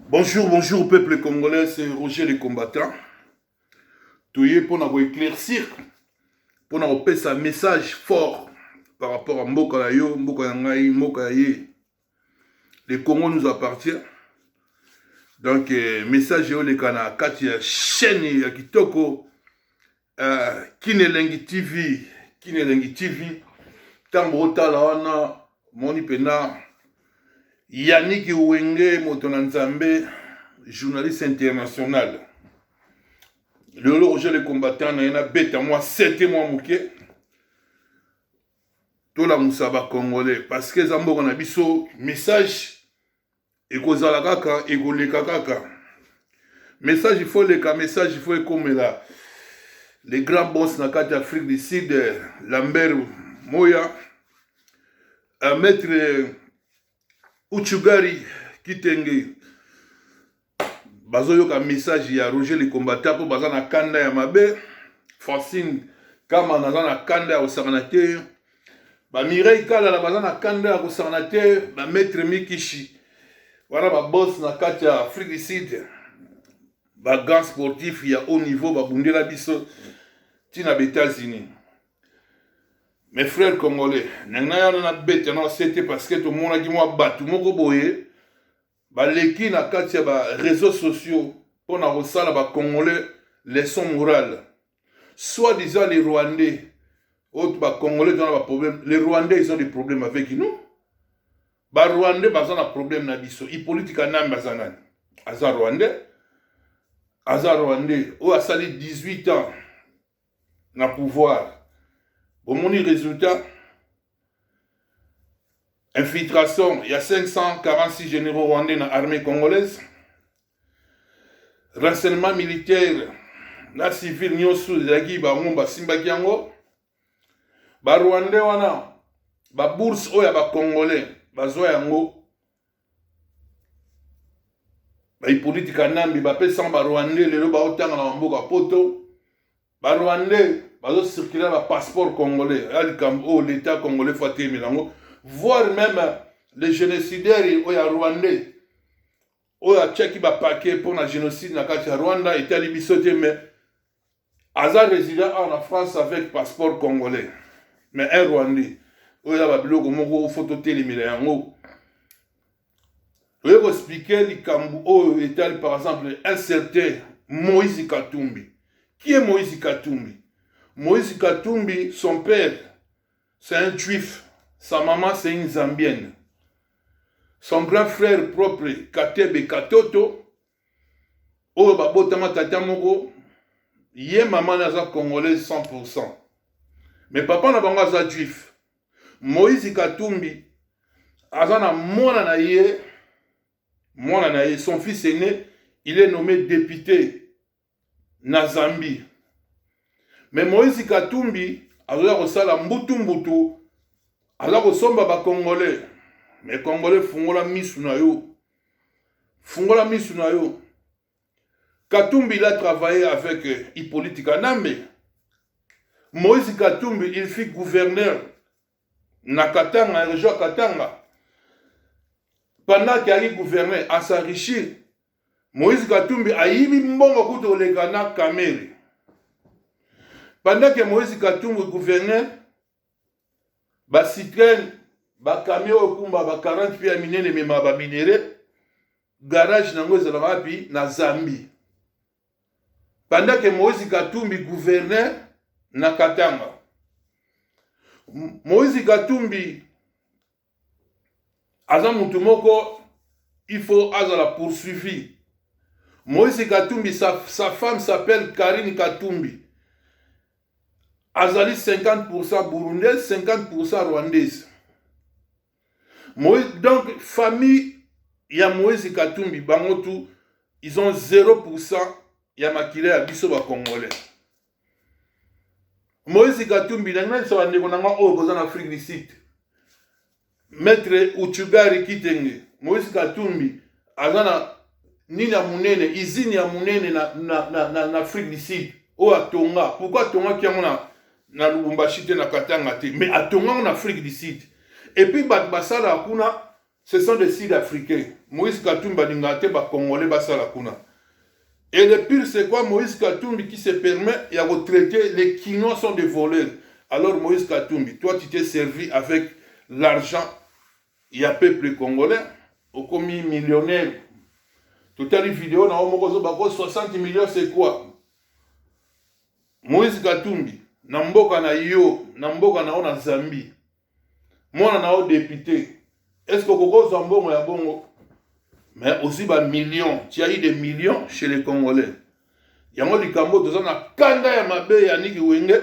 Bonjour, bonjour peuple congolais, c'est Roger le combattant. Toye pour na éclaircir, pour na kopesa message fort par rapport à mboka na yo, mboka ya ngai, mboka ya ye. Le Congo nous appartient. Donc message oleka na kati ya chaîne ya kitoko Kinelengi TV, Kinelengi TV. Ntango otala wana moni mpena Yannick Wenge moto na Nzambe, journaliste international. Lelo Roger le combattant na ye nabeta mwa sete mwa moke tolamusa ba congolais parce que eza mboka na biso. Message ekozala kaka, ekoleka kaka. Message il faut leka, message il faut ekomela les grands boss na kati ya Afrique du Sud, Lambert Moya, maître Uchugari Kitenge. Bazoyoka message ya Roger le combattant mpo baza na kanda ya mabe. Francine Kama naza na kanda ya kosakana te. Ba Mireille Kalala baza na kanda ya kosakana te. Ba maître Mikishi wana ba boss na kati ya Afrique du Sud, ba grand sportif ya haut niveau babundela biso ntina ba États-Unis. Mes frères congolais, nanga yana na beta na sete parce que tomonaki mwa bato moko boye baleki na kati ya ba réseaux sociaux mpona kosala ba congolais leçon morale, soi-disant les Rwandais. Oyo ba congolais toza na ba problème, les Rwandais, ils ont des problèmes avec nous. Ba Rwandais baza na problème na biso. Hippolyte Kanambe aza nani? Aza Rwandais, aza Rwandais oyo asali 18 ans na pouvoir. Bomoni résultat: infiltration ya 546 généraux rwandais na armée congolaise, renseignement militaire na civil nyonso ezalaki bango basimbaki yango. Barwandais wana, babourse oyo ya bacongolais bazwa yango, baHippolyte Kanambe bapesanga barwandais. Lelo baotanga na bamboka poto, barwandais bazocircule na bapasseport congolais. Ya likambo oyo l'état congolais faut atelemela yango, voire même le génocidaire oyo ya rwandais oyo atiaki bapake mpona génocide na kati ya Rwanda, etali biso te, mais aza résident awa na France avec passeport congolais, mais un Rwandais. Oyo eza babiloko moko faut totelemela yango. Oye koexpliquer likambo oyo etali par exemple un certain Moïse Katumbi. Qui est Moïse Katumbi? Moïse Katumbi, son père, c'est un juif, sa maman, c'est une Zambienne. Son grand frère propre, Katebe Katoto, oyo babotama tata moko, ye mama na aza congolaise 100%, mais papa na bango aza juif. Moïse Katumbi aza na mwana na ye, mwana na ye, son fils aîné, il est nommé député na Zambie. Mais Moïse Katumbi azoya kosala mbutu mbutu, aza kosomba bacongolais. Mais congolais, fungola misu na yo, fungola misu na yo. Katumbi, il a travaillé avec Hippolyte Kanambe. Moïse Katumbi, il fut gouverneur na Katanga, région ya Katanga. Pendant qu'il gouverneur, a s'enrichir. Moïse Katumbi ayibi mbongo kutu koleka na Kamerhe. Pendant que Moïse Katumbi gouverneur, bacitroën, bacamion oyo kumba ba 40 pieds ya minene, ememaka baminerais, garage nango ezalaka wapi? Na Zambie. Pendant que Moïse Katumbi gouverneur na Katanga, Moïse Katumbi aza mutu moko il faut azala poursuivi. Moïse Katumbi, sa femme s'appelle Karine Katumbi, azali 50% burundaise, 50% rwandaise. Moïse, donc famille ya Moïse Katumbi, bango tout, ils ont 0% ya makila ya biso bacongolais. Moïse Katumbi, nangi nayebisa bandeko na nga oyo boza na Afrique du Sud, maître Uchugari Kitenge, Moïse Katumbi aza na nini ya monene, usine ya monene na Afrique du Sud oyo atonga. Pourquoi atongaki yango na Lubumbashi te, na Katanga te, mais atonga yango na Afrique du Sud? Et puis bato basalaka kuna. Ce sont des Sud-Africains. Moïse Katumbi alingaka te ba Congolais basala kuna. Et le pire, c'est quoi? Moïse Katumbi qui se permet ya kotraiter les Kinois sont des voleurs. Alors Moïse Katumbi, toi, tu t'es servi avec l'argent ya peuple congolais, okomi millionnaire. Totali video na yo moko, ozobako 60 millions, c'est quoi? Moïse Katumbi, na mboka na yo, na mboka na yo na Zambie, mwana na yo député, est ce que okokozwa mbongo ya bongo? Mais ozwi bamillions, tu as eu des millions chez les Congolais. Yango likambo toza na kanda ya mabe. Yaniki Wenge,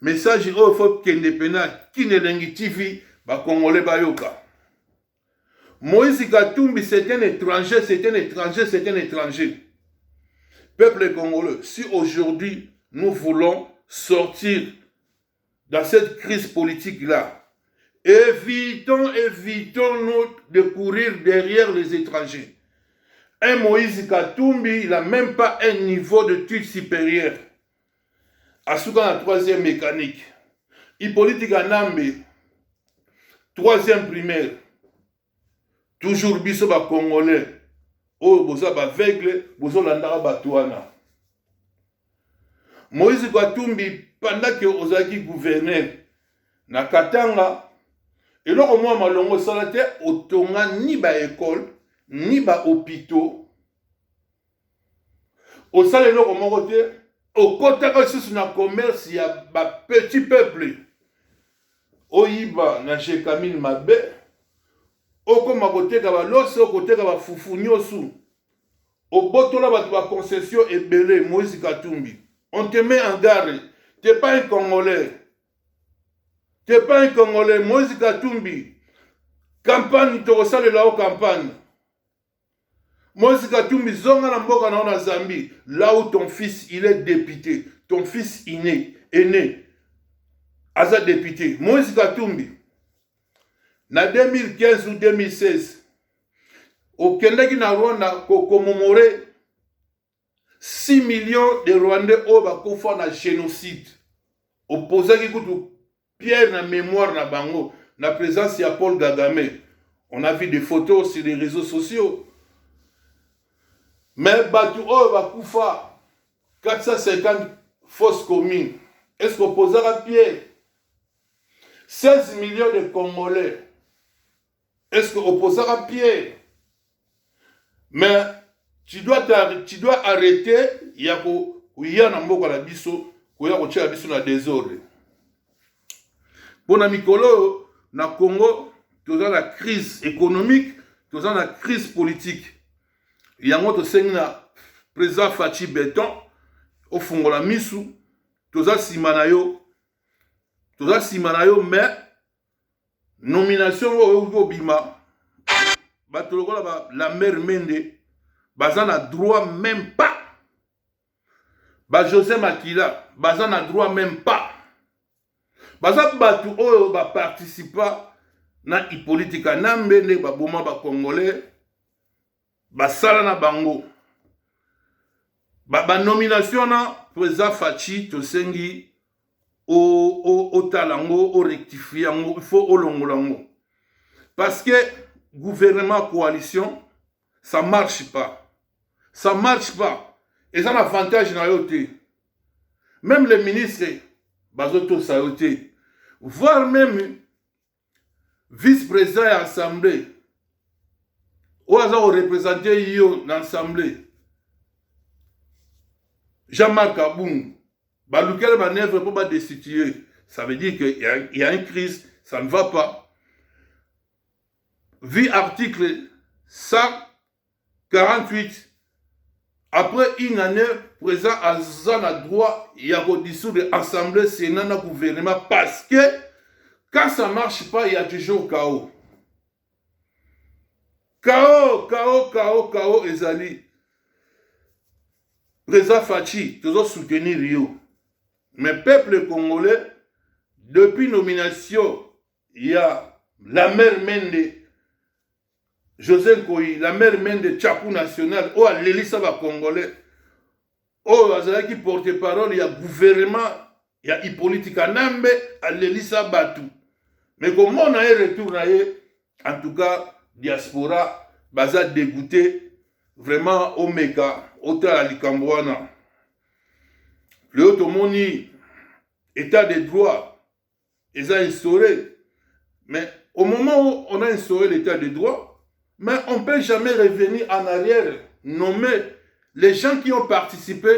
message oyo faut kende pena Kine Elengi TV, Bacongolais bayoka. Moïse Katumbi, c'est un étranger, c'est un étranger, c'est un étranger. Peuple congolais, si aujourd'hui nous voulons sortir dans cette crise politique là, évitons, évitons nous de courir derrière les étrangers. Un Moïse Katumbi, il n'a même pas un niveau d'études supérieures. Asuka na troisième mécanique. Hippolyte Kanambe, troisième primaire. Toujours biso Bacongolais oyo boza baaveugle, bozolandaka bato wana. Moïse Katumbi, pendant que ozalaki gouverneur na Katanga, eloko mwa malongo osala te. Otonga ni baécole ni bahôpitaux, osala eloko moko te. Okɔtaka lisusu na commerce ya bapetit peuple, oyiba na Gécamines mabe, okóma koteka baloso, koteka bafufu nyonso, obotola bato baconcession ebele. Moïse Katumbi, on te met en garde, t'es pas un Congolais, t'es pas un Congolais. Moïse Katumbi, campagne tokosalela yo campagne. Moïse Katumbi, zonga na mboka na yo na Zambie, là où ton fils, il est député. Ton fils aîné, aîné aza député. Moïse Katumbi, na 2015 ou 2016, okendaki na Rwanda kocommémorer 6 millions de Rwandais oyo bakufa na génocide. Opozaki kutu pierre na mémoire na bango na présence ya Paul Kagame. On a vu des photos sur les réseaux sociaux. Mais bato oyo bakufa 450 fosses communes, est ce que opozaka pierre? 16 millions de Congolais, est ce que opozaka pierre? Mais tu dois arrêter ya koya na mboka na biso, koya kotiela biso na désordre. Mpona mikolo oyo na Congo, toza na crise économique, toza na crise politique. Yango tosengi na président Fatshi Béton, ofungola misu. Toza nsima na yo, toza nsima na yo. Mais nomination oyo oyoki kobima, bato lokola ba Lambert Mende baza na droit même pas, ba José Makila baza na droit même pas. Baza bato oyo baparticipa na Hippolyte Kanambe, nde baboma Bacongolais, basala na bango banomination ba na président Fatshi. Tosengi otala yango, orectifie yango, il faut olongola yango, parce que gouvernement coalition, ça marche pas, ça marche pas. Eza na avantage na yo te. Même les ministres bazotosa yo te, voire même vice-président ya assemblée oyo aza koreprésenter yo na assemblée, Jean-Marc Kabund, balukeli manœuvre mpo badestituer. Ça veut dire qu'il y a une crise, ça ne va pas. Vu article 148, après une année, président aza na droit ya kodissoudre assemblée, sénat na gouvernement, parce que quand ça marche pas, il y a toujours chaos, chaos, chaos, chaos, chaos ezali. Président Fatshi, tozosoutenir yo. Mais peuple congolais, depuis nomination ya Lambert Mende, José Nkoi, Lambert Mende, Tchaku national oyo alelisa Bacongolais, oyo azalaki porte parole ya gouvernement ya Hippolyte Kanambe, alelisa bato. Mais komona ye, retour na ye, en tout cas. Diaspora baza dégoûté vraiment. Omeka otala likambo wana. Lelo tomoni état de droit eza instauré, mais au moment où on a instauré l'état de droit, mais on ne peut jamais revenir en arrière, nommer les gens qui ont participé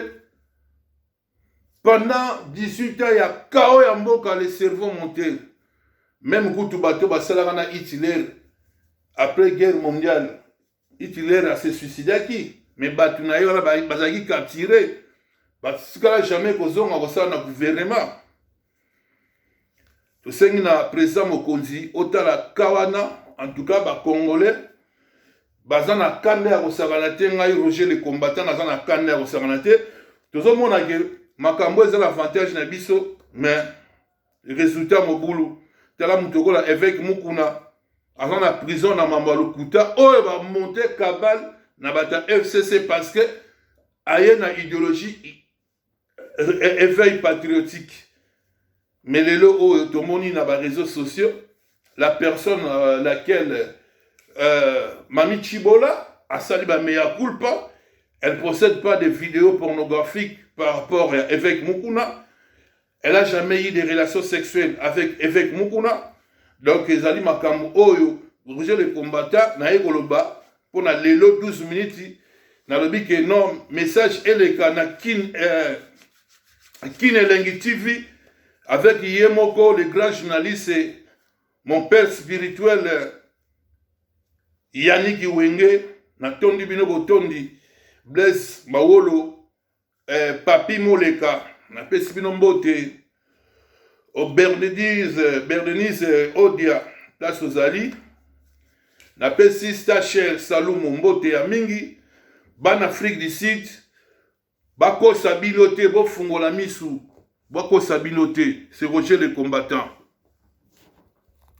pendant 18 ans ya chaos ya mboka. Le cerveau monté, même kutu bato basalaka na Hitler après guerre mondiale, Hitler ase suicidaki, mais bato na ye wana bazalaki capturé, batikala jamais kozonga kosala na gouvernement. Tosengi na président mokonzi otala ka wana. En tout cas, Bacongolais baza na kanda ya kosakana te. Ngai Roger le combattant naza na kanda ya kosakana te. Tozomona ke makambo eza na avantage na biso, mais résultat mobulu. Tala moto okola évêque Mukuna aza na prison na mambo ya lokuta oyo bamonte cabale na bato ya FCC, parce que aye na idéologie éveil patriotique. Mais lelo oyo tomoni na baréseaux sociaux la personne laquelle Mami Chibola asali bamea culpa. Elle possède pas de vidéos pornographiques par rapport à évêque Mukuna. Elle a jamais eu de relations sexuelles avec évêque Mukuna. Donc ezali makambo oyo Roger le combattant naye koloba mpona lelo 12 minutes. Nalobi ke non, message eleka na Kin Elengi TV avec ye moko le grand journaliste, mon père spirituel Yannick Wenge. Natondi bino botondi. Blaise Mawolo, Papi Moleka, napesi bino mbote. Bernadise, Berdenise Odia, place ozali, napesi Stacher Salumu mbote ya mingi. Bana Afrique du Sud, bakosa bino te, bofungola misu, bakosa bino te. C'est Roger le combattant.